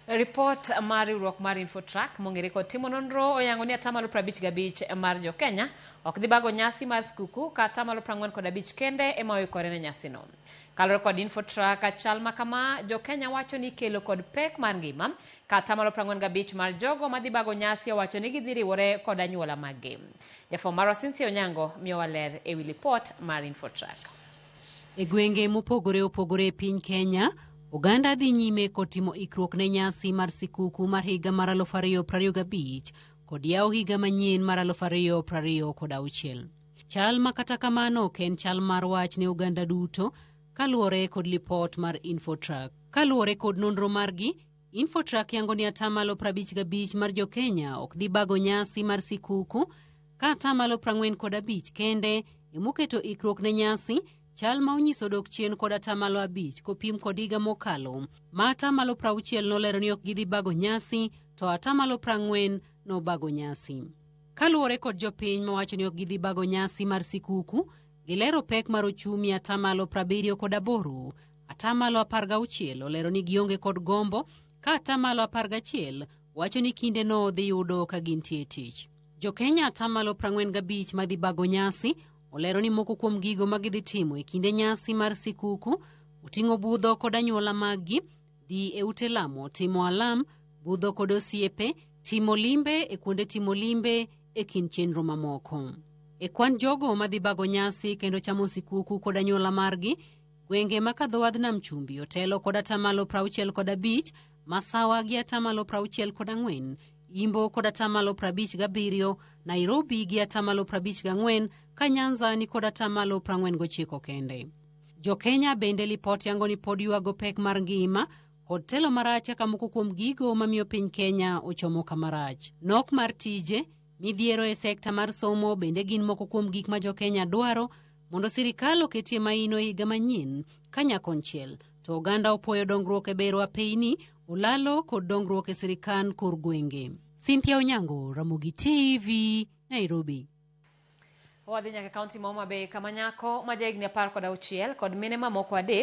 Ripot mar riwruok mar Infotrack mong'ere kod timo nonro oyango ni atamalo 55 mar jo-Kenya ok dhi bago nyasi mar skuku ka atamalo 45 kende ema oikore ne nyasino. Kaluwore kod Infotrack, chal ma kama jo-Kenya wacho ni ikelo kod pek mar ngima ka atamalo 45 mar jogo madhi bago nyasi owacho ni gidhi riwore kod anyuola maggi. Jafwambo marwa Cynthia Onyango miyowa ler ewi lipot mar Infotrack. E gwenge mopogore opogore e piny Kenya, oganda dhi nyime kod timo ikruok ne nyasi mar sikuku mar higa mar 2025 kod yawo higa manyien mar 2026. Chal ma kata kamano ok en chal mar wach ne oganda duto kaluwore kod lipot mar Infotrack. Kaluwore kod nonro margi, Infotrack yango ni atamalo 55 mar jo-Kenya ok dhi bago nyasi mar sikuku ka atamalo 45 kende emoketo ikruok ne nyasi, chal ma onyiso dok chien kod atamalo 5 kopim kod higa mokalo ma atamalo 60 nolero ni ok gidhi bago nyasi to atamalo 40 nobago nyasi. Kaluwore kod jopiny mawacho ni ok gidhi bago nyasi mar sikuku, gilero pek mar ochumi atamalo 78, atamalo 16 olero ni gionge kod gombo ka atamalo 11 wacho ni kindeno dhi yudo ka gintie e tich. Jo-Kenya atamalo 45 madhi bago nyasi olero ni moko kuom gigo ma gidhi timo e kinde nyasi mar sikuku oting'o budho kod anyuola maggi, dhi e ute lamo, timo alam, budho kod osiepe, timo limbe e kuonde timo limbe e kind chenro mamoko. E kwan jogo madhi bago nyasi kendo chamo sikuku kod anyuola margi, gwenge ma kadho wadh nam chumbi otelo kod atamalo 65, Masawa gi atamalo 64, Imbo kod atamalo 57, Nairobi gi atamalo 54, ka Nyanza ni kod atamalo 49 kende. Jo-Kenya bende lipot yango ni pod ywago pek mar ngima kod telo marach kaka moko kuom gigo mamiyo piny Kenya ochomo kama rach. Nok mar tije, midhiero e sekta mar somo bende gin moko kuom gik ma jo-Kenya dwaro mondo sirikal oketie maino e higa manyien ka nyakonchiel to oganda opuoyo dongruok e bero apeyni, olalo kod dongruok e sirikand kor gwenge. Cynthia Onyango, Ramogi TV, Nairobi. Wadhi nyaka kaunti ma Homa Bay kama nyako ma jahigni 16 kod mine mamoko 3